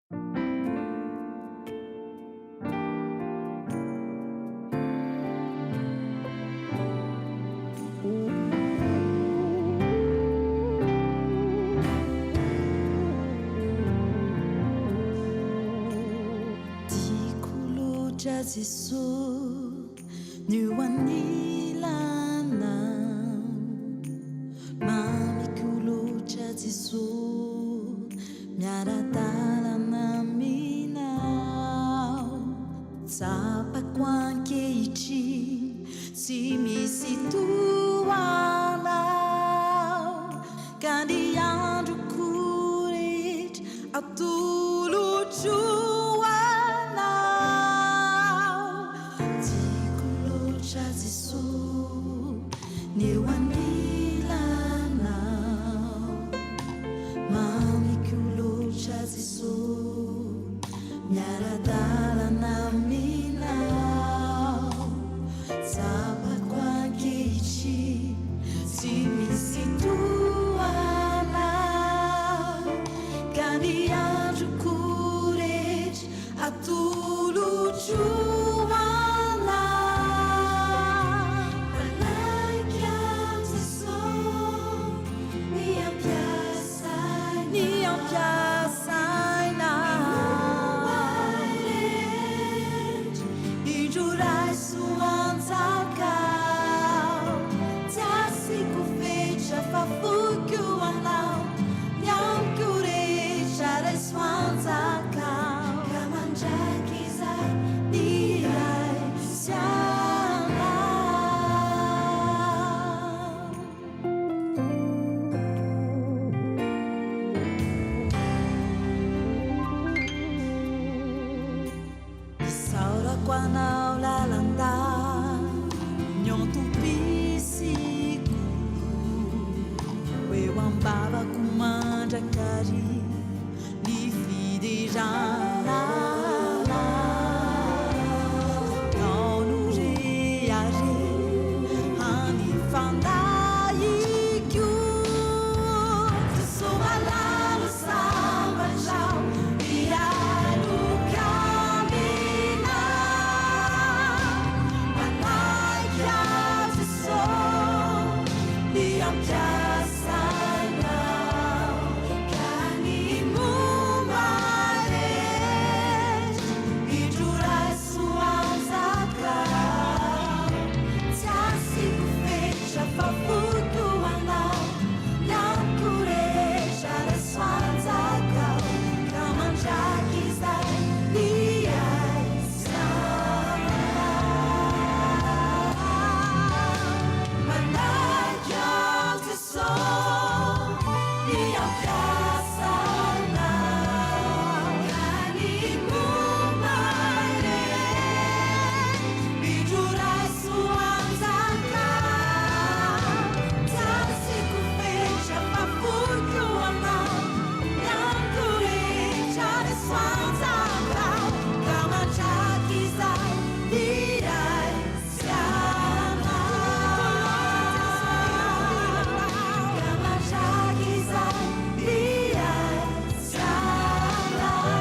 Tiako loatra Jesoa ny eo anilanao Mamiko loatra Jesoa miara-dalana aminao Tsapako ankehitriny tsy misy toa anao Ka ny androko rehetra atolotro anao Tiako loatra Jesoa ny eo anilanao Mamiko loatra Jesoa miara-dalana aminao Tsapako ankehitriny tsy misy toa anao Ka ny androko rehetra atolotro anao Manaiky aho Jesosy ny ampiasaina Ny ampiasaina Minoa rehetra Indro raiso anjaka aho Tsy asiako fetra fa foiko anao Ny amiko rehetra raiso anjaka aho Ka mandrakizay ny iray sy anao. Isaorako anao lalandava ny antom-pisiako Ho eo am-bavako mandrakariva ny fiderana anao Ianao no rehareha ny fanahiko Jesoa malala sambatra aho mialoka aminao Manaiky aho Jesoa ny hampiasainao Ka ny momba rehetra indro raiso anjaka Tsy asiako fetra fa foiko ho anao Ny amiko rehetra raiso anjaka Ka mandrakizay ny ahy sy anao Manaiky aho Jesosy ny hampiasa anao Ka ny momba rehetra indro raiso anjaka Tsy asiako fetra fa foiko ho anao Ny amiko rehetra raiso anjaka Ka mandrakizay ny ahy sy anao Ka mandrakizay ny ahy sy anao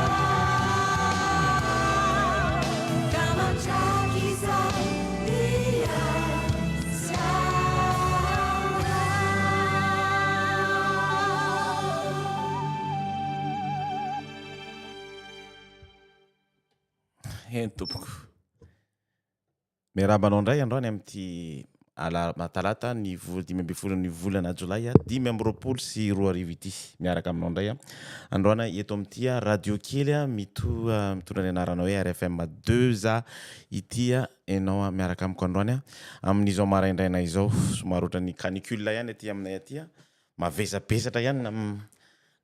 Ka mandrakizay ny ahy sy anao. Eny tompoko. Miarahaba anao indray androany amin'ity ala- talata ny vo- 15 ny volana jolay 2025 ity. Miaraka aminao indray aho androany eto amin'ity radio kely mito- mitondra ny anarana hoe RFM 2A ity ianao miaraka amiko androany amin'izao maraindraina izao. Somary ohatran'ny canicule ihany aty aminay aty, mavesabesatra ihany na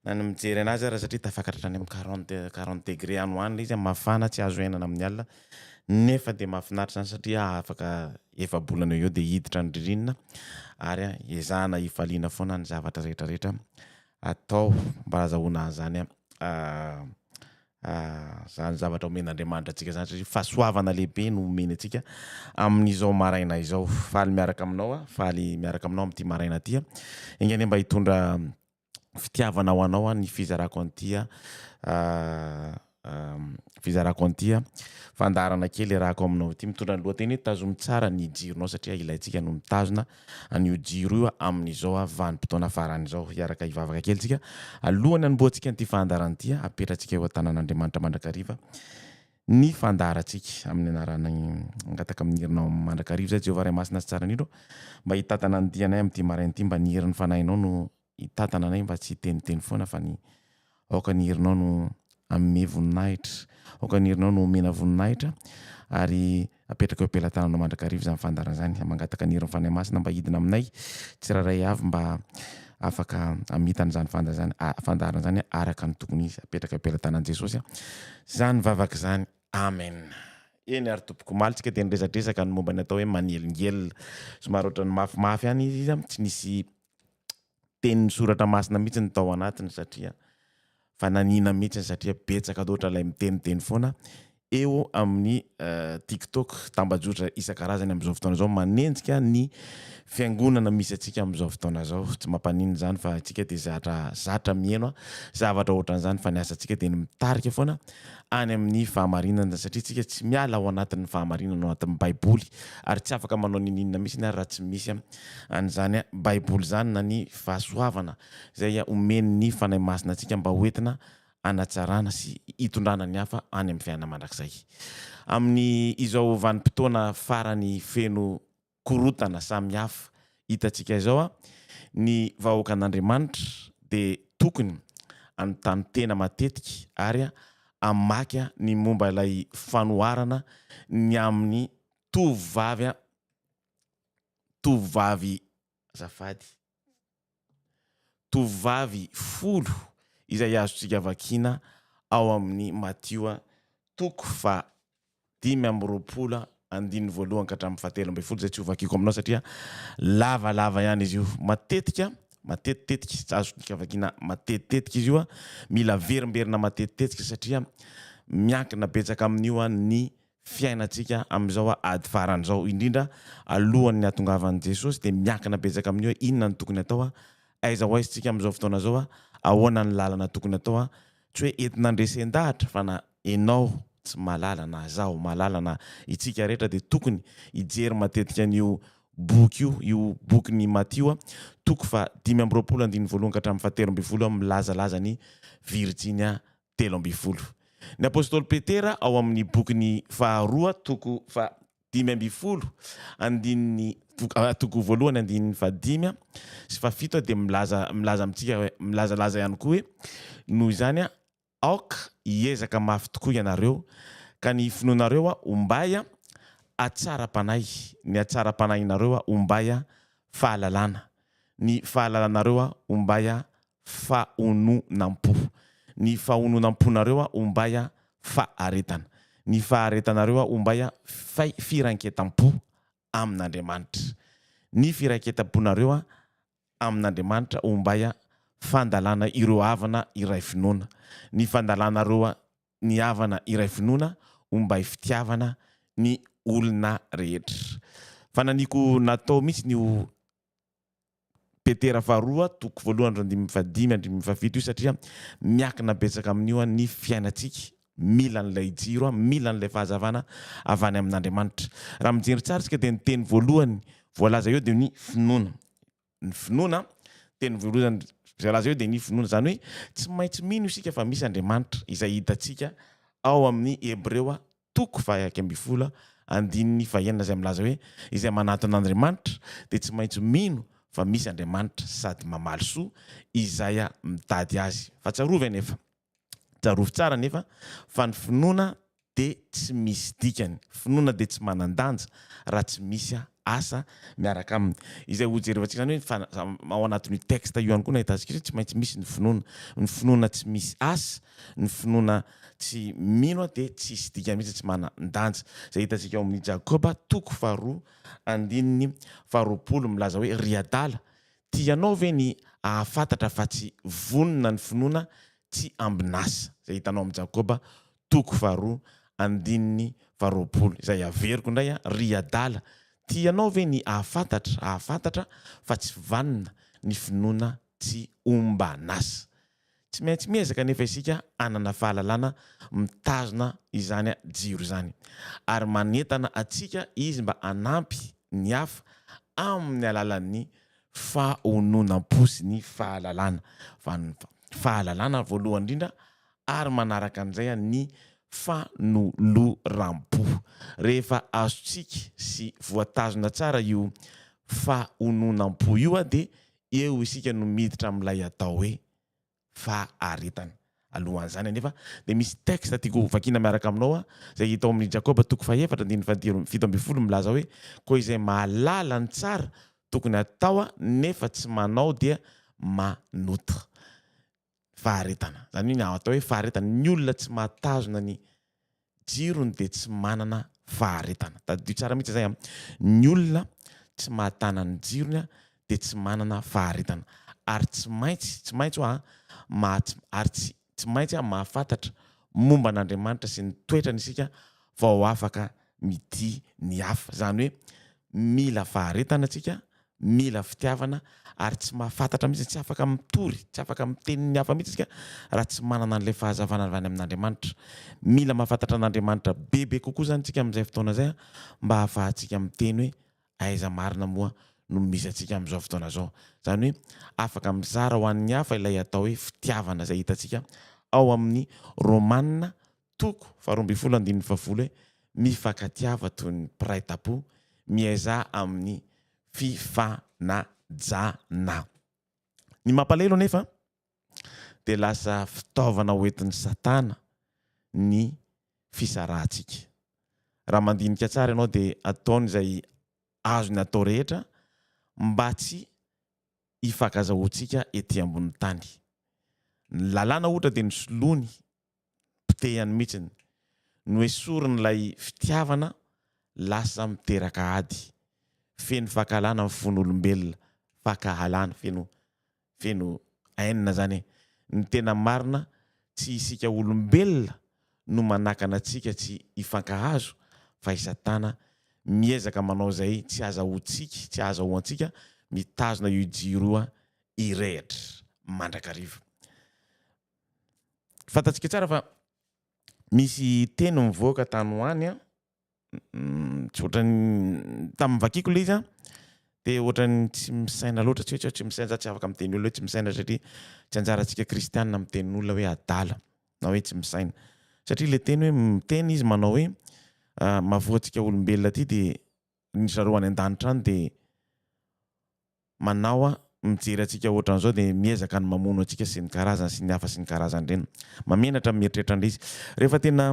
na ny mijery anazy ara satria tafakatra hatrany amin'ny quarante quarante degré any ho any ilay izy, mafana tsy azo iainana amin'ny alina nefa dia mahafinaritra izany satria afaka efa-bolana eo eo dia hiditra ny ririnina ary ezahana hifaliana foana ny zavatra rehetra rehetra atao mba ahazahoana an'izany izany zavatra omen'Andriamanitra antsika izany satria fahasoavana lehibe no omeny antsika amin'izao maraina izao. Faly miaraka aminao aho, faly miaraka aminao amin'ity maraina ity. Enga anie mba hitondra. fitiavana ho anao ny fizarako an'ity fizarako an'ity fandaharana kely iarahako aminao ity mitondra ny lohateny hoe tazomy tsara ny jironao satria ilaintsika no mitazona an'io jiro io amin'izao vanim-potoana farany izao. Hiaraka hivavaka kely tsika alohan'ny hanombohantsika an'ity fandaharana ity, apetratsika eo an-tanan'Andriamanitra mandrakariva ny fandaharantsika amin'ny anaran'ny mangataka amin'ny herinao mandrakariva izay Jehovah Ray masina sy tsara indrindra mba hitantana ny dianay amin'ity maraina ity mba ny herin'ny fanahinao no hitantana anay mba tsy hiteniteny foana fa ny aoka ny herinao no hanome voninahitra aoka ny herinao no homena voninahitra ary apetraka eo am-pelatananao mandrakariva izany fandaharana izany mangataka ny herin'ny fanahy masina mba hidina aminay tsirairay avy mba afaka hamita an'izany fandaharana fandaharana izany araka ny tokony izy apetraka eo am-pelatanan'i Jesosy izany vavaka izany amen Eny ary tompoko, omaly tsika dia niresadresaka ny momba ny atao hoe manelingelina. Somary ohatran'ny mafimafy ihany izy, tsy nisy tenin'ny soratra masina mihitsy ny tao anatiny satria fa nanina mihitsy satria betsaka loatra ilay miteniteny foana eo amin'ny TikTok, tambajotra isan-karazany amin'izao fotoana izao manenjika ny fiangonana misy antsika amin'izao fotoana izao. Tsy mampaninona izany fa antsika dia zatra zatra miheno zavatra ohatran'izany fa ny asantsika dia ny mitarika foana any amin'ny fahamarinana satria tsika tsy miala ao anatin'ny fahamarinana ao anatin'ny baiboly ary tsy afaka manao ninoninona mihitsy ary raha tsy misy an'izany baiboly izany na ny fahasoavana izay omen'ny fanahy masina antsika mba hoentina hanatsarana sy hitondrana ny hafa any amin'ny fiainana mandrakizay amin'ny izao vanim-potoana farany feno korontana samihafa hitantsika izao a, ny vahoakan'Andriamanitra dia tokony hanontany tena matetika ary hamaky ny momba ilay fanoharana ny amin'ny tovovavy tovovavy azafady tovovavy folo izay azontsika vakiana ao amin'ny Matio toko faha 25 andininy voalohany ka hatramin'ny faha 13 izay tsy ho vakiako aminao satria lavalava ihany izy io. Matetika, matetitetika, tsy azontsika vakiana matetitetika izy io, mila averimberina matetitetika satria miankina betsaka amin'io ny fiainantsika amin'izao ady farany izao, indrindra alohan'ny hahatongavan'i Jesosy dia miankina betsaka amin'io hoe inona no tokony atao, aiza ho aiza isika amin'izao fotoana izao, ahoana ny lalana tokony atao, tsy hoe entina handresen-dahatra fa na enao tsy mahalala na zaho mahalala na itsika rehetra dia tokony hijery matetika an'io boky io, io bokin'i Matio toko faha 25 andininy voalohany ka hatramin'ny faha 13 milazalaza ny virjiny 13. Ny apostoly Petera ao amin'ny bokiny faharoa toko faha 15 andininy toko voalohany andininy fahadimy sy fahafito dia milaza milaza amintsika milazalaza ihany koa hoe noho izany aoka hiezaka mafy tokoa ianareo ka ny finoanareo ombay hatsaram-panahy ny hatsaram-panahinareo ombay fahalalana ny fahalalanareo ombay fahononam-po. Ny fahononam-ponareo ombay faharetana. Ny faharetanareo ombay firanketam-po amin'Andriamanitra. Ny firaiketam-ponareo amin'Andriamanitra ombay fandalana ireo havana iray finoana. Ny fandalanareo ny havana iray finoana ombay fitiavana ny olona rehetra. Fa naniako natao mihitsy ny ho Petera faharoa toko voalohany andininy fahadimy andininy fahafito io satria miankina betsaka amin'io ny fiainantsika, mila an'ilay jiro, mila an'ilay fahazavana avy any amin'Andriamanitra. Raha mijery tsara isika dia ny teny voalohany voalaza eo dia ny finoana. Ny finoana, teny voalohany voalaza eo dia ny finoana, izany hoe tsy maintsy mino isika fa misy Andriamanitra izay hitantsika ao amin'ny Hebreo toko faha-11 andininy fahenina izay milaza hoe izay manatona an'Andriamanitra dia tsy maintsy mino fa misy Andriamanitra sady mamaly soa izay mitady azy. Fa tsarovy anefa, tsarovy tsara anefa fa ny finoana dia tsy misy dikany. Finoana dia tsy manan-danja raha tsy misy asa miaraka aminy. Izay ho jerevantsika izany hoe fa ao anatin'io texte io ihany koa no ahitantsika hoe tsy maintsy misy ny finoana. Ny finoana tsy misy asa, ny finoana tsy mino dia tsisy dikany mihitsy, tsy manan-danja. Izay hitantsika ao amin'ny Jakoba toko faharoa andininy faharoapolo milaza hoe ry adala, tianao ve ny hahafantatra fa tsy vonona ny finoana tsy ambin'asa? Izay hitanao amin'ny Jakoba toko faharoa andininy faharoapolo. Izay averiko indray ry adala, tianao ve ny hahafantatra hahafantatra fa tsy vanona ny finoana? tsy omban'asa. Tsy maintsy miezaka anefa isika hanana fahalalana mitazona izany jiro izany. Ary manentana antsika izy mba hanampy ny hafa amin'ny alalan'ny fahononam-po sy ny fahalalana. Fa ny fahalalana voalohany indrindra ary manaraka an'izay ny fanoloram-po. Rehefa azontsika sy voatazona tsara io fahononam-po io dia eo isika no miditra amin'ilay atao hoe faharetana. Alohan'izany anefa dia misy texte tiako hovakiana miaraka aminao izay hita ao amin'ny Jakoba toko fahefatra andininy faha 17 milaza hoe koa izay mahalala ny tsara tokony hatao nefa tsy manao dia manota. Faharetana. Izany hoe ny atao hoe faharetana, ny olona tsy mahatazona ny jirony dia tsy manana faharetana. Tadidio tsara mihitsy izay an. Ny olona tsy mahatana ny jirony dia tsy manana faharetana. Ary tsy maintsy, tsy maintsy hoa, maha, ary tsy, tsy maintsy mahafantatra momba an'Andriamanitra sy ny toetrany isika vao afaka mitia ny hafa. Izany hoe mila faharetana isika, mila fitiavana ary tsy mahafantatra mihitsy, tsy afaka mitory, tsy afaka miteny ny hafa mihitsy isika raha tsy manana an'ilay fahazavana avy any amin'Andriamanitra. Mila mahafantatra an'Andriamanitra bebe kokoa izany isika amin'izay fotoana izay mba hahafahantsika miteny hoe aiza marina moa no misy antsika amin'izao fotoana izao. Izany hoe afaka mizara ho an'ny hafa ilay atao hoe fitiavana izay hitantsika ao amin'ny Romana Toko faharoambinifolo andininy fahafolo hoe, Mifankatiava toy ny mpiray tampo, miezaha amin'ny fifanajana. Ny mampalahelo anefa dia lasa fitaovana hoentin'i Satana ny fisarahantsika. Raha mandinika tsara ianao dia ataony izay azony atao rehetra mba tsy hifankazahoantsika ety ambonin'ny tany. Ny lalàna ohatra dia nosoloany potehany mihitsiny. Noesoriny ilay fitiavana lasa miteraka ady. Feno fankahalana ny fon'olombelona. Fankahalana, feno feno haine zany e. Ny tena marina tsy isika olombelona no manakana antsika tsy hifankahazo fa i satana miezaka manao izay tsy azahoantsika tsy ahazahoantsika mitazona io jiro io hirehitra mandrakariva. Fantatsika tsara fa misy teny mivoaka tany ho any an, tsy ohatran'ny tamin'ny vakiko ilay izy an, dia ohatran'ny tsy misaina loatra, tsy hoe tsy misaina, za tsy afaka miteny olona hoe tsy misaina satria tsy anjarantsika kristianina miteny olona hoe adala na hoe tsy misaina. Satria ilay teny hoe miteny izy manao hoe mahavoa antsika olombelona aty dia ny zareo any an-danitra any dia manao a mijery antsika ohatran'izao dia miezaka ny mamono antsika sy ny karazany sy ny hafa sy ny karazany ireny. Mahamenatra ny mieritreritra an'ilay izy. Rehefa tena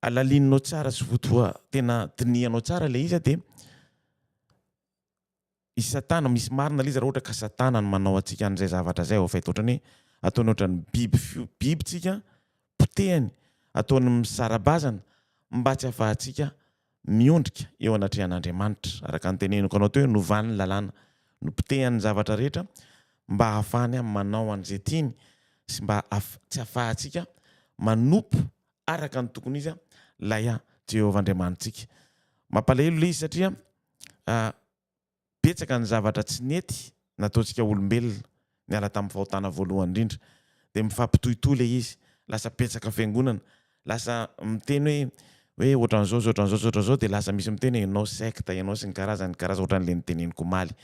alalininao tsara sy votoa tena dinihanao tsara ilay izy dia i Satana, misy marina ilay izy raha ohatra ka Satana no manao antsika an'izay zavatra izay au fait ohatran'ny hoe ataony ohatran'ny biby fio biby tsika potehany, ataony misara-bazana mba tsy ahafahantsika miondrika eo anatrehan'Andriamanitra, araka ny teneniko anao teo hoe novany ny lalàna, nopotehany ny zavatra rehetra mba hahafahany manao an'izay tiany sy mba tsy hahafahantsika manompo araka ny tokony izy ilay Jehovah Andriamanitsika. Mampalahelo ilay izy satria Betsaka ny zavatra tsy nety nataontsika olombelona niala tamin'ny fahotana voalohany indrindra. Dia mifampitohitohy ilay izy. Lasa betsaka fiangonana. Lasa miteny hoe hoe ohatran'izao sy ohatran'izao sy ohatran'izao dia lasa misy miteny hoe ianao secte, ianao sy ny karazany, ny karazany ohatran'ilay noteneniko omaly.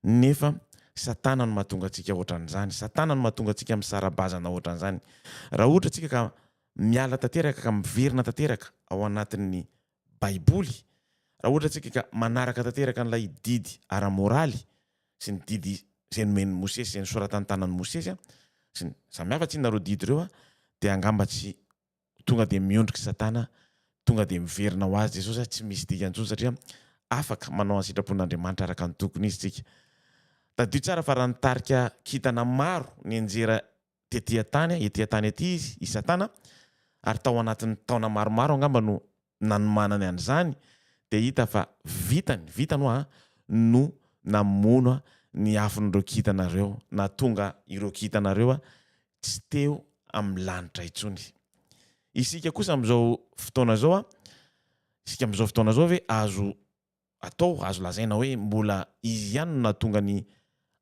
Nefa Satana no mahatonga antsika ohatran'izany. Satana no mahatonga antsika misara-bazana ohatran'izany. Raha ohatra tsika ka miala tanteraka ka miverina tanteraka ao anatin'ny Baiboly, raha ohatra tsika ka manaraka tanteraka an'ilay didy ara-moraly sy ny didy izay nomen'i Mosesy, izay nosoratan'ny tanan'i Mosesy, sy ny samy hafa tsinona ireo didy ireo, dia angamba tsy tonga dia miondrika i Satana, tonga dia miverina ho azy Jesosy, tsy misy dikany intsony satria afaka manao ny sitrapon'Andriamanitra araka ny tokony izy tsika. Tadidio tsara fa raha nitarika kintana maro nianjera tety an-tany, ety an-tany ety izy, i Satana, ary tao anatin'ny taona maromaro angamba no nanomanany an'izany, dia hita fa vitany, vitany hoa, no namono ny afon'ireo kintana ireo, nahatonga ireo kintana ireo tsy teo amin'ny lanitra intsony. Isika kosa amin'izao fotoana izao, isika amin'izao fotoana izao ve azo atao, azo lazaina hoe mbola izy ihany no nahatonga ny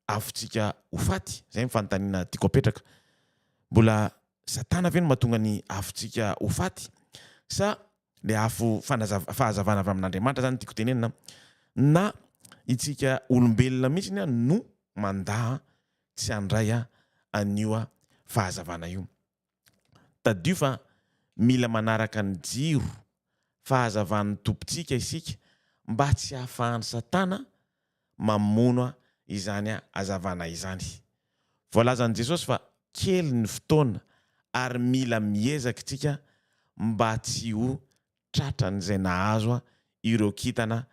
afontsika ho faty? Izay ny fanontaniana tiako apetraka. Mbola Satana ve no mahatonga ny afontsika ho faty? Sa le afo fahazavana avy amin'Andriamanitra zany tiako tenenina na itsika olombelona mihitsiny no mandà tsy handray an'io fahazavana io. Tadidio fa mila manaraka ny jiro fahazavan'ny Tompontsika isika mba tsy hahafahan'i Satana mamono izany hazavana izany. Voalazan'i Jesosy fa kely ny fotoana ary mila miezaka isika mba tsy ho tratran'izay nahazo ireo kintana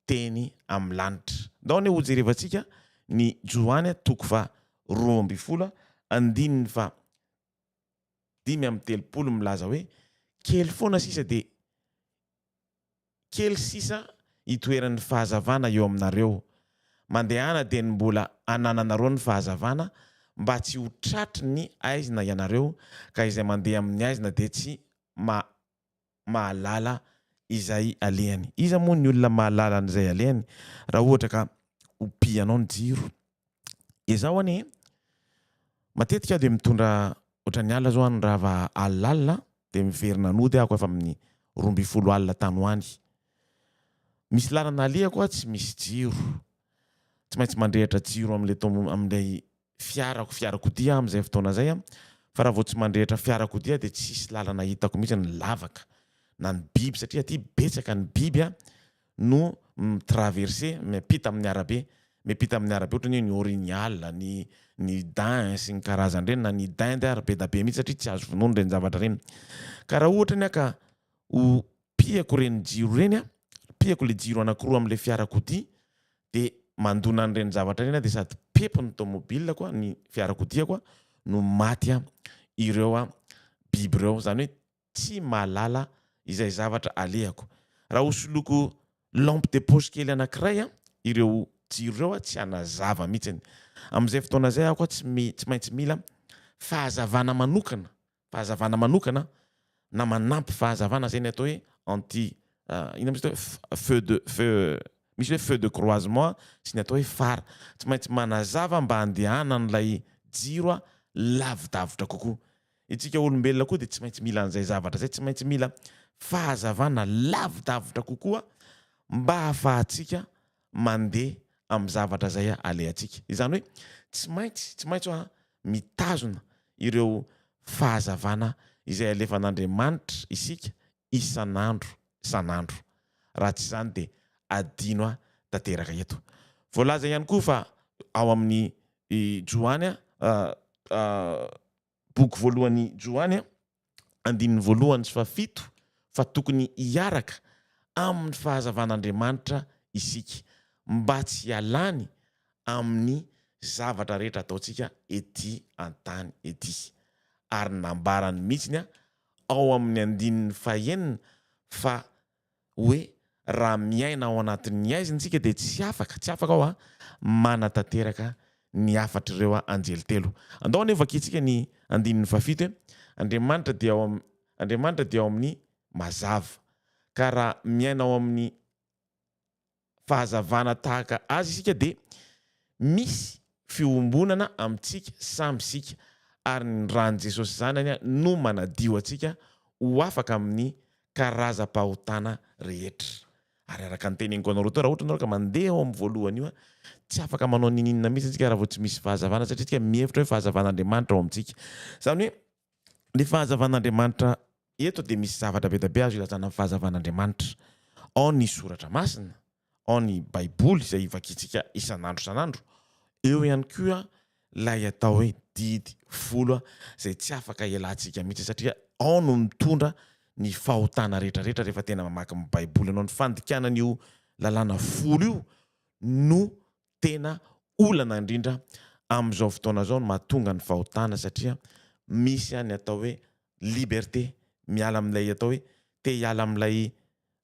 teny amin'ny lanitra. Ndao anie hojerevantsika ny Joany toko faha 12 andininy faha 35 milaza hoe kely foana sisa dia Kely sisa itoeran'ny fahazavana eo aminareo. Mandehana dia ny mbola anananareo ny fahazavana, mba tsy ho tratry ny aizina ianareo, ka izay mandeha amin'ny aizina dia tsy ma mahalala izay alehany. Iza moa ny olona mahalala an'izay alehany raha ohatra ka hopihanao ny jiro? Ezaho anie e! Matetika aho dia mitondra ohatran'ny alina zao aho nirava alilalina dia miverina nody aho efa amin'ny 12 alina tany ho any. Misy lalana alehako aho tsy misy jiro. Tsy maintsy mandrehitra jiro amin'ilay tomo- amin'ilay fiarako, fiarakodia aho amin'izay fotoana izay an. Fa raha vao tsy mandrehitra fiarakodia aho dia tsisy lalana hitako mihitsy ny lavaka na ny biby satria aty betsaka ny biby an no mi-traverser, miampita amin'ny arabe, miampita amin'ny arabe ohatran'ny hoe ny orignal, ny ny daim sy ny karazany ireny na ny dinde ary be da be mihitsy satria tsy azo vonoina ireny zavatra ireny. Ka raha ohatra ny aho ka ho pihako ireny jiro ireny an, pihako ilay jiro anankiroa amin'ilay fiarakodia dia mandona an'ireny zavatra ireny aho dia sady pepo ny tomobilako, ny fiarakodiako no maty ireo biby ireo. Izany hoe tsy mahalala izay zavatra alehako. Raha hosoloiko lampe de poche kely anankiray an, ireo jiro ireo an, tsy hanazava mihitsiny. Amin'izay fotoana izay aho koa tsy mi, tsy maintsy mila fahazavana manokana, fahazavana manokana na manampy fahazavana, izay ny atao hoe anti, inona moa izy teo, feu de, feu, misy hoe feu de croisement sy ny atao hoe phare. Tsy maintsy manazava mba handehanan'ilay jiro an lavidavitra kokoa. Isika olombelona koa dia tsy maintsy mila an'izay zavatra izay, tsy maintsy mila fahazavana lavidavitra kokoa mba hahafahantsika mandeha amin'ny zavatra izay alehantsika. Izany hoe tsy maintsy, tsy maintsy hoa mitazona ireo fahazavana izay alefan'Andriamanitra isika isan'andro isan'andro. Raha tsy izany dia adino tanteraka eto. Voalaza ihany koa fa ao amin'ny Joany Boky voalohan'i Joany, andininy voalohany sy fahafito, fa tokony hiaraka amin'ny fahazavan'Andriamanitra isika, mba tsy hialany amin'ny zavatra rehetra ataontsika ety an-tany ety. Ary nambarany mihitsy ao amin'ny andininy fahenina fa hoe raha miaina ao anatin'ny haizina isika dia tsy afaka, tsy afaka hoa, manatanteraka ny hafatr'ireo anjely telo. Andao anie vakintsika ny andininy fahafito hoe, Andriamanitra dia ao am, Andriamanitra dia ao amin'ny mazava. Ka raha miaina ao amin'ny fahazavana tahaka Azy isika dia misy fiombonana amintsika samy isika ary ny ran'i Jesosy Zanany no manadio antsika ho afaka amin'ny karazam-pahotana rehetra. Ary araka ny teneniko anareo teo, raha ohatra ianareo ka mandeha ao amin'ny voalohany io, tsy afaka manao ninininona mihitsy isika raha vao tsy misy fahazavana satria isika mihevitra hoe fahazavan'Andriamanitra ao amintsika. Izany hoe ny fahazavan'Andriamanitra Eto dia misy zavatra be dia be azo ilazana ny fahazavan'Andriamanitra. Ao ny Soratra Masina, ao ny Baiboly izay vakintsika isan'andro isan'andro, eo ihany koa ilay atao hoe didy folo izay tsy afaka ialantsika mihitsy satria ao no mitondra ny fahotana rehetra rehetra rehefa tena mamaky ny Baiboly ianao. Ny fandikana an'io lalàna folo io no tena olana indrindra amin'izao fotoana izao no mahatonga ny fahotana satria misy ny atao hoe liberté, miala amin'ilay atao hoe te hiala amin'ilay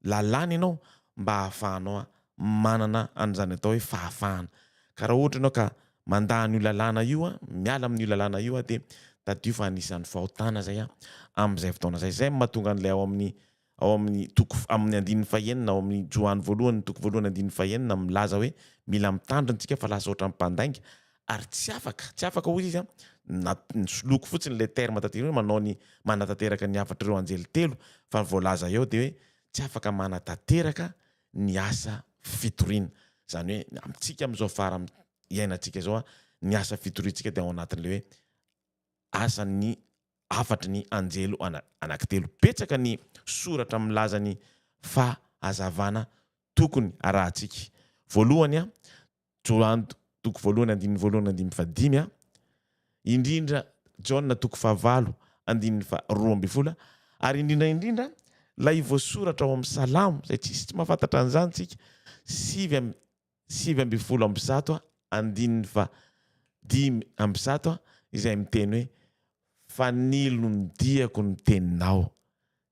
lalàna ianao mba hahafahanao manana an'izany atao hoe fahafahana. Ka raha ohatra ianao ka mandà an'io lalàna io, miala amin'io lalàna io dia tadidio fa anisan'ny fahotana izay amin'izay fotoana izay. Izay no mahatonga an'ilay ao amin'ny ao amin'ny toko amin'ny andininy fahenina ao amin'ny Joany voalohany toko voalohany andininy fahenina milaza hoe mila mitandrina isika fa lasa ohatran'ny mpandainga. Ary tsy afaka, tsy afaka hoy izy an, na nisoloky fotsiny ilay terme taty hoe manao ny manatanteraka ny hafatr'ireo anjely telo, fa ny voalaza eo dia hoe tsy afaka manatanteraka ny asa fitoriana. Izany hoe amintsika amin'izao fara iainantsika izao an, ny asa fitoriantsika dia ao anatin'ilay hoe asan'ny hafatry ny anjely anankitelo. Betsaka ny soratra milaza ny fahazavana tokony arahantsika. Voalohany an, Joany toko voalohany andininy voalohany andininy fahadimy a, indrindra Jaona toko fahavalo andininy faha 12, ary indrindra indrindra ilay voasoratra ao amin'ny Salamo, izay tsisy tsy mahafantatra an'izany tsika, 119 andininy faha 105 izay miteny hoe fanilo ny diako ny teninao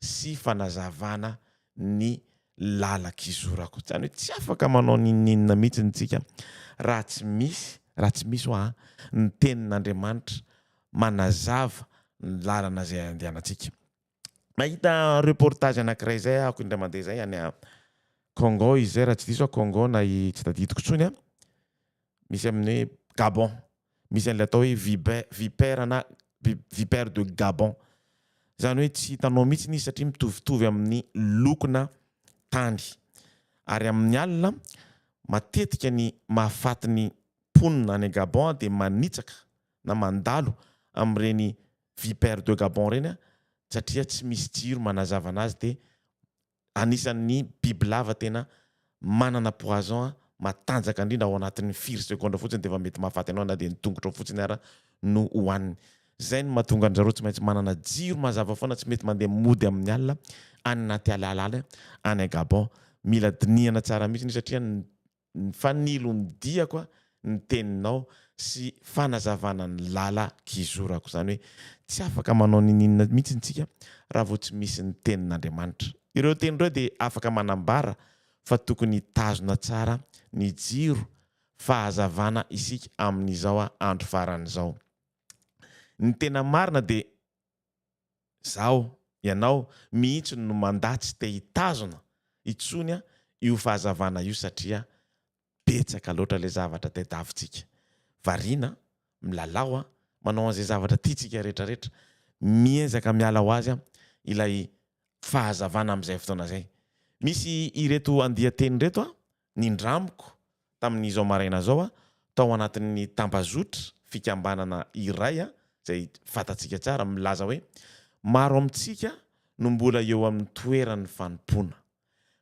sy fanazavana ny lalan-kizorako. Izany hoe tsy afaka manao n'inon'inona mihitsy tsika raha tsy misy, raha tsy misy hoa ny tenin'Andriamanitra manazava ny lalana izay andehanantsika. Nahita reportage anankiray izay aho indray mandeha izay any Congo izy izay raha tsy diso aho, Congo na i tsy tadidiko intsony an, misy amin'ny hoe Gabon, misy an'ilay atao hoe vibe vipère na vipère de Gabon, izany hoe tsy hitanao mihitsy izy satria mitovitovy amin'ny lokona tany, ary amin'ny alina matetika ny mahafaty ny mponina any Gabon dia manitsaka na mandalo amin'ireny vipère de Gabon ireny satria tsy misy jiro manazava anazy dia anisan'ny bibilava tena manana poison matanjaka indrindra ao anatin'ny firy segondra fotsiny dia efa mety mahafaty anao na dia ny tongotrao fotsiny ara no hohaniny. Izay no mahatonga an-dry zareo tsy maintsy manana jiro mazava foana, tsy mety mandeha mody amin'ny alina any anaty alaala any Gabon. Mila dinihana tsara mihitsy io satria ny Ny fanilon'ny diako ny teninao sy fanazavana ny lala-kizorako. Izany hoe tsy afaka manao niniana mihitsy isika raha vao tsy misy ny tenin'Andriamanitra. Ireo teny ireo dia afaka manambara fa tokony hitazona tsara ny jiro fahazavana isika amin'izao andro farany izao. Ny tena marina dia Izaho, ianao, mihitsy no mandà tsy te hitazona intsony io fahazavana io satria betsaka loatra ilay zavatra tadiavintsika. Variana, milalao, manao an'izay zavatra tiantsika rehetrarehetra. Miezaka miala ho azy ilay fahazavana amin'izay fotoana izay. Misy ireto andian-teny ireto nindramiko tamin'izao maraina izao tao anatin'ny tambazotra fikambanana iray izay fantatsika tsara milaza hoe maro amintsika no mbola eo amin'ny toeran'ny fanompoana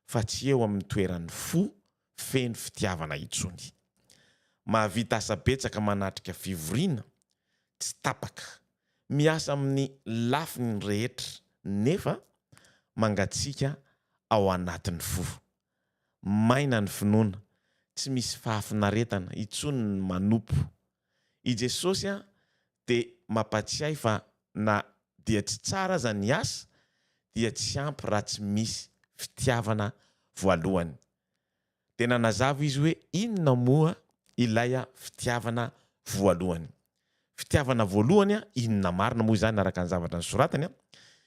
fa tsy eo amin'ny toeran'ny fo feno fitiavana intsony. Mahavita asa betsaka manatrika fivoriana tsy tapaka, miasa amin'ny lafiny rehetra nefa mangatsiaka ao anatin'ny fo. Maina ny finoana, tsy misy fahafinaretana intsony ny manompo. I Jesosy dia mampatsiahy fa na dia tsy tsara aza ny asa dia tsy ampy raha tsy misy fitiavana voalohany. Dia nanazava izy hoe inona moa ilay fitiavana voalohany. Fitiavana voalohany inona marina moa izany araka ny zavatra nosoratany?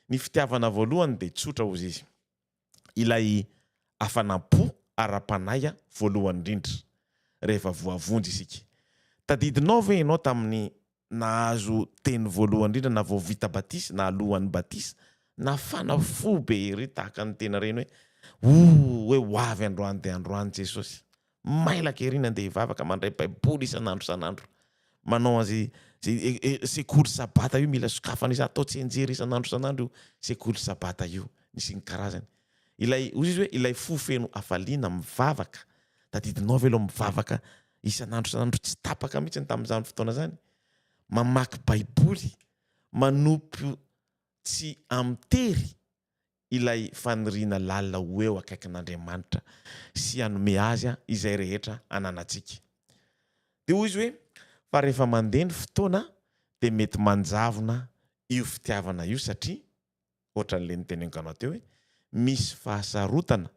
Ny fitiavana voalohany dia tsotra hozy izy. ilay hafanam-po ara-panahy voalohany indrindra, rehefa voavonjy isika. Tadidinao ve ianao tamin'ny nahazo teny voalohany indrindra na vao vita batisa na alohan'ny batisa? Nafana fo be ery tahaka ny tena reny hoe, Ooh, hoe ho avy androany dia androany Jesosy. Mailaka ery nandeha hivavaka, mandray baiboly isan'andro isan'andro. Manao an'izay zay sekoly sabata io mila sokafana izy, atao tsianjery isan'andro isan'andro io sekoly sabata io, ny sy ny karazany. Ilay hoy izy hoe ilay fo feno hafaliana mivavaka. Tadidinao ve aloha mivavaka isan'andro isan'andro tsy tapaka mihitsy tamin'izany fotoana izany? Mamaky baiboly, manompo tsy amin'ny tery ilay faniriana lalina ho eo akaikin'Andriamanitra sy hanome Azy izay rehetra ananantsika. Dia hoy izy hoe, Fa rehefa mandeha ny fotoana dia mety manjavona io fitiavana io satria, ohatran'ilay noteneniko anao teo hoe, misy fahasarotana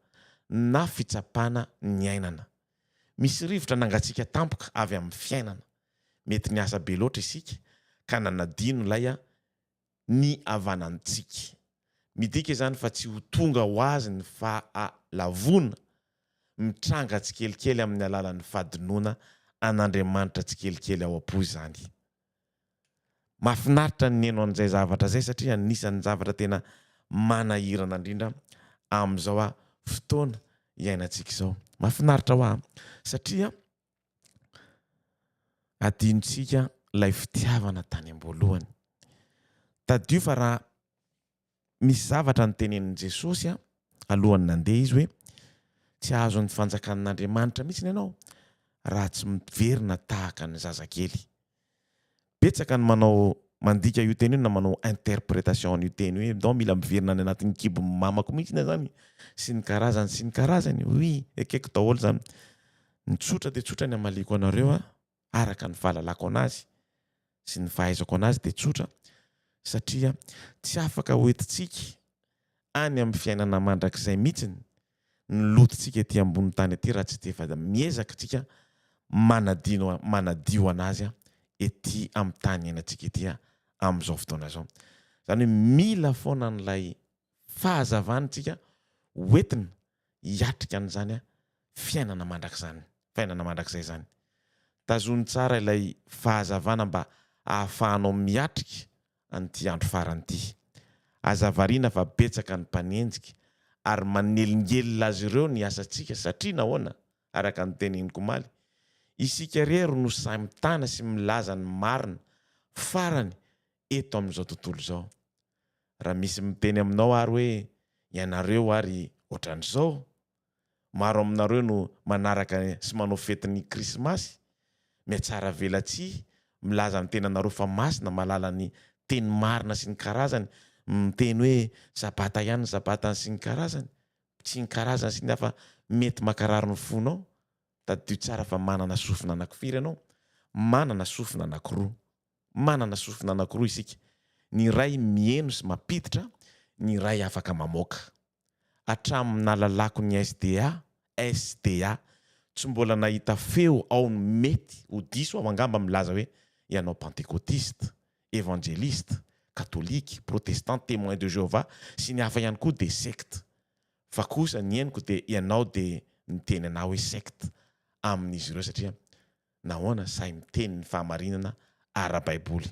na fitsapana niainana. Misy rivotra nangatsiaka tampoka avy amin'ny fiainana. Mety niasa be loatra isika ka nanadino ilay ny havanantsika. Midika izany fa tsy ho tonga ho azy ny fahalavoana, mitranga tsikelikely amin'ny alalan'ny fadinoana an'Andriamanitra tsikelikely ao am-po izany. Mahafinaritra ny niheno an'izay zavatra izay satria anisan'ny zavatra tena manahirana indrindra amin'izao fotoana iainantsika izao. Mahafinaritra hoa satria adinontsika ilay fitiavana tany am-boalohany. Tadidio fa raha misy zavatra notenenin'i Jesosy alohan'ny nandeha izy hoe tsy hahazo ny fanjakan'Andriamanitra mihitsy ianao raha tsy miverina tahaka ny zazakely. Betsaka ny manao mandika io teny io na manao interprétation an'io teny io hoe donc mila miverina any anatin'ny kibon'ny mamako mihitsy zany sy ny karazany sy ny karazany. Oui, ekeko daholo zany. Ny tsotra dia tsotra ny hamaliako anareo araka ny fahalalako anazy sy ny fahaizako anazy dia tsotra satria tsy afaka hoentintsika any amin'ny fiainana mandrakizay mihitsiny ny lotontsika ety ambony tany ety raha tsy dia efa miezaka tsika manadino manadio anazy ety amin'ny tany iainantsika ety amin'izao fotoana izao. Izany hoe mila foana an'ilay fahazavana tsika hoentina hiatrika an'izany fiainana mandrakizany, fiainana mandrakizay izany. Tazony tsara ilay fahazavana mba ahafahanao miatrika an'ity andro farany ity. Aza variana fa betsaka ny mpanenjika ary manelingelina azy ireo ny asantsika satria nahoana? Araka ny teneniko omaly, isika irery no sahy mitana sy milaza ny marina farany eto amin'izao tontolo izao. Raha misy miteny aminao ary hoe ianareo ary ohatran'izao, maro aminareo no manaraka sy manao fetin'ny krismasy, mihatsara velatsihy, milaza ny tenanareo fa masina, mahalala ny teny marina sy ny karazany, miteny hoe sabata ihany ny sabata sy ny karazany, sy ny karazany sy ny hafa mety mankarary ny fonao, tadidio tsara fa manana sofina anakifiry ianao? Manana sofina anakiroa. Manana sofina anankiroa isika, ny iray miheno sy mampiditra, ny iray afaka mamoaka. Hatramin'ny nahalalako ny SDA, SDA, tsy mbola nahita feo ao ny mety ho diso aho angamba milaza hoe ianao pantekotiste, evanjeliste, katolika, protestant, témoin de Jehovah sy ny hafa ihany koa dia secte. Fa kosa ny henoko dia ianao dia niteny anah hoe secte amin'izy ireo satria Nahoana sahy miteny ny fahamarinana ara-baiboly?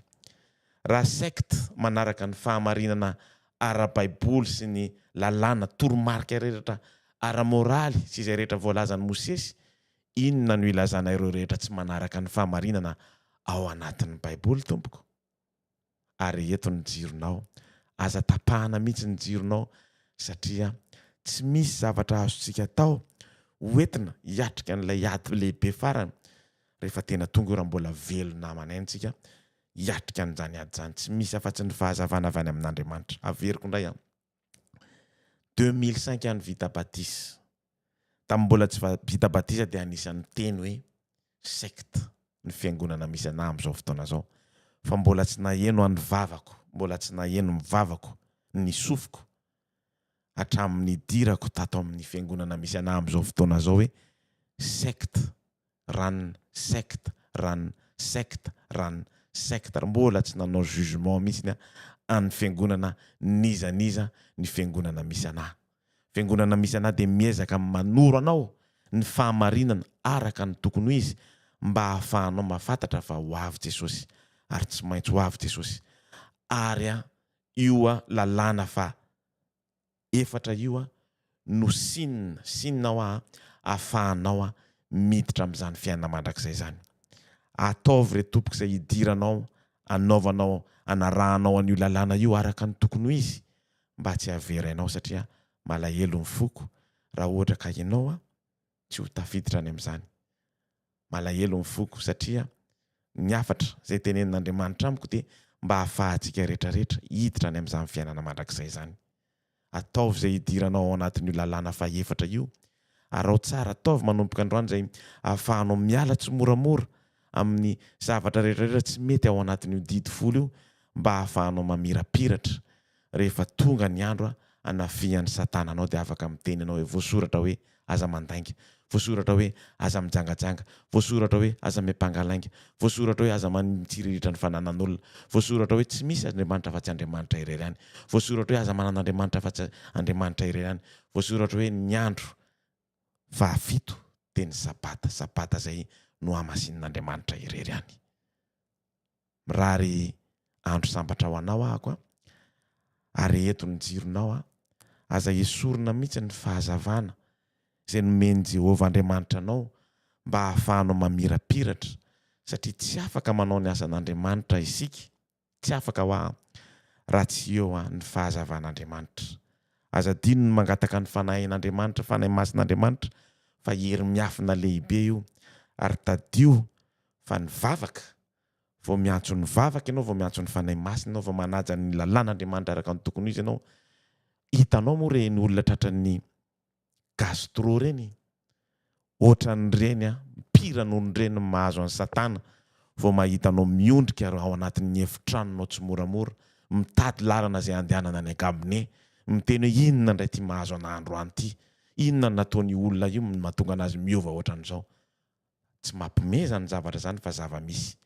Raha secte manaraka ny fahamarinana ara-baiboly sy ny lalàna, toromarika rehetra ara-moraly sy izay rehetra voalazan'i Mosesy, inona no ilazana ireo rehetra tsy manaraka ny fahamarinana ao anatin'ny baiboly tompoko? ary eto ny jironao. Aza tapahana mihitsy ny jironao satria tsy misy zavatra azontsika atao hoentina hiatrika an'ilay ady lehibe farany rehefa tena tonga io raha mbola velona aman'aina isika hiatrika an'izany ady izany. Tsy misy afa-tsy ny fahazavana avy any amin'Andriamanitra. Averiko indray an. 2005 aho no vita batisa. Tamin'ny mbola tsy vita batisa dia anisan'ny niteny hoe secte ny fiangonana misy anah amin'izao fotoana izao fa mbola tsy naheno an'ny vavako, mbola tsy naheno ny vavako, ny sofiko hatramin'ny nidirako tato amin'ny fiangonana misy anah amin'izao fotoana izao hoe secte ran secte ran secte ran secte ary mbola tsy nanao jugement mihitsiny aho an'ny fiangonana n'iza n'iza ny fiangonana misy anah. Fiangonana misy anah dia miezaka manoro anao ny fahamarinana araka ny tokony ho izy mba hahafahanao mahafantatra fa ho avy Jesosy ary tsy maintsy ho avy Jesosy ary io lalàna fa efatra io no sin sin hoa ahafahanao miditra amin'izany fiainana mandrakizay izany. Ataovy re tompoko izay hidiranao anaovanao anarahanao an'io lalàna io araka ny tokony ho izy mba tsy hahaverainao satria malahelo ny foko raha ohatra ka ianao tsy ho tafiditra any amin'izany. Malahelo ny foko satria ny hafatra izay tenenin'Andriamanitra amiko dia mba hahafahantsika rehetrarehetra hiditra any amin'izany fiainana mandrakizay izany. Ataovy izay hidiranao ao anatin'io lalàna fahefatra io. Araho tsara, ataovy manomboka androany izay ahafahanao miala tsimoramora amin'ny zavatra rehetrarehetra tsy mety ao anatin'io didy folo io mba hahafahanao mamirapiratra rehefa tonga ny andro hanafihan'i Satana anao dia afaka miteny ianao hoe voasoratra hoe aza mandainga, voasoratra hoe aza mijangajanga, voasoratra hoe aza miampanga lainga, voasoratra hoe aza mitsiriritra ny fananan'olona, voasoratra hoe tsy misy Andriamanitra afa-tsy Andriamanitra irery ihany, voasoratra hoe aza manana Andriamanitra afa-tsy Andriamanitra irery ihany, voasoratra hoe ny andro fahafito dia ny Sabata, Sabata izay Nohamasinin'Andriamanitra irery ihany. Mirary andro sambatra ho anao ahako a! Areheto ny jironao a! Aza esorina mihitsy ny fahazavana izay nomen'i Jehovah Andriamanitra anao mba hahafahanao mamirapiratra, satria tsy afaka manao ny asan'Andriamanitra isika, tsy afaka hoa, raha tsy eo ny fahazavan'Andriamanitra. Aza adino ny mangataka ny Fanahin'Andriamanitra, Fanahy Masin'Andriamanitra, fa hery miafina lehibe io, ary tadidio fa ny vavaka, vao miantso ny vavaka ianao, vao miantso ny Fanahy Masina ianao, vao manaja ny lalàn'Andriamanitra araka ny tokony ho izy ianao, hitanao moa ireny olona tratran'ny gastro ireny, ohatran'ireny an, pire noho ireny ny mahazo an'i Satana, vao mahita anao miondrika ao anatin'ny efitranonao tsimoramora, mitady lalana izay handehanana any an-gabone, miteny hoe inona indray ity mahazo anah androany ity, inona no nataon'io olona io no mahatonga an'azy miova ohatran'izao. Tsy mampime zany zavatra zany fa zava-misy.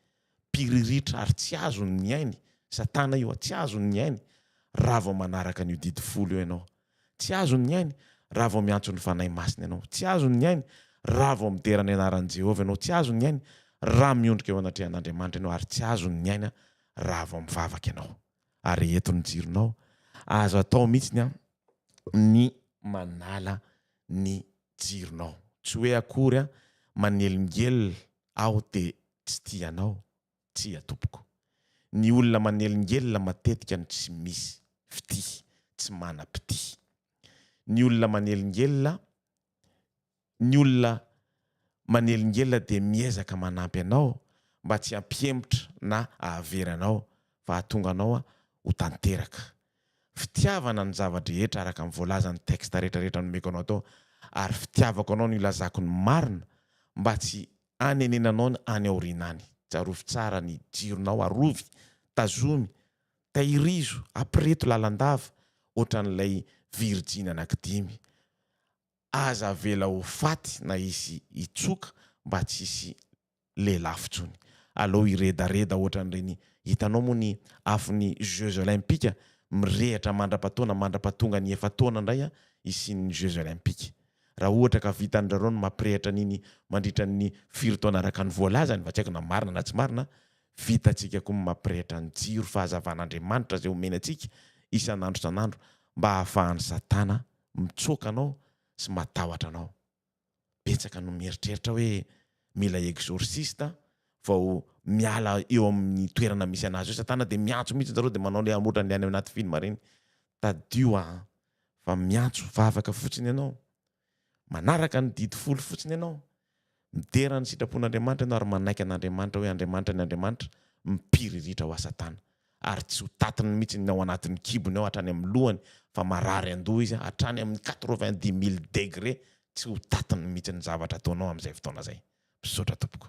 Piriritra ary tsy azony ny ainy, satana io a, tsy azony ny ainy raha vao manaraka an'io didy folo io ianao. Tsy azony ny ainy raha vao miantso ny Fanahy Masina ianao. Tsy azony ny ainy raha vao midera ny anaran'i Jehovah ianao. Tsy azony ny ainy raha miondrika eo anatrehan'Andriamanitra ianao ary tsy azony ny aina raha vao mivavaka ianao. Ary eto ny jironao. Azo atao mihitsy ny ny manala ny jironao. Tsy hoe akory an manelingelina aho de tsy tia anao, tsia tompoko. Ny olona manelingelina matetika no tsy misy fitia, tsy manam-pitia. Ny olona manelingelina, ny olona manelingelina dia miezaka manampy anao mba tsy hampihemotra na hahavery anao fa hahatonga anao ho tanteraka. Fitiavana ny zava-drehetra araka ny voalazan'ny texte rehetra rehetra nomeko anao tao ary fitiavako anao no ilazako ny marina mba tsy hanenenanao ny any aoriana any. Tsarovy tsara ny jironao, arovy, tazomy, tahirizo, ampireto lalandava ohatran'ilay virijiny anankidimy. Aza avela ho faty na hisy hitsoka mba tsy hisy lelafo intsony. Aleo hiredareda ohatran'ireny hitanao moa ny afon'ny jeux olympiques mirehitra mandra-pataona mandra-patonga ny efa-taona indray hisian'ny jeux olympiques. Raha ohatra ka vitan-dRareo ny mampirehitra an'iny mandritra ny firy taona araka ny voalazany fa tsy haiko na marina na tsy marina, vitantsika koa ny mampirehitra ny jiro fahazavan'Andriamanitra izay omeny antsika isan'andro isan'andro mba hahafahan'i Satana mitsoaka anao sy matahotra anao. Betsaka no mieritreritra hoe mila exorciste vao miala eo amin'ny toerana misy anazy eo satana dia miantso mihitsy zareo dia manao le ohatran'ny any anaty film ireny. Tadidio aa fa miantso vavaka fotsiny ianao, manaraka ny didy folo fotsiny ianao, midera ny sitrapon'Andriamanitra ianao ary manaiky an'Andriamanitra hoe Andriamanitra ny Andriamanitra, mipiriritra ho satana. ary tsy ho tatiny mihitsy ny ao anatin'ny kibony ao hatrany amin'ny lohany fa marary an-doha izy hatrany amin'ny 90 mille degré tsy ho tatiny mihitsy ny zavatra ataonao amin'izay fotoana izay. Misaotra tompoko.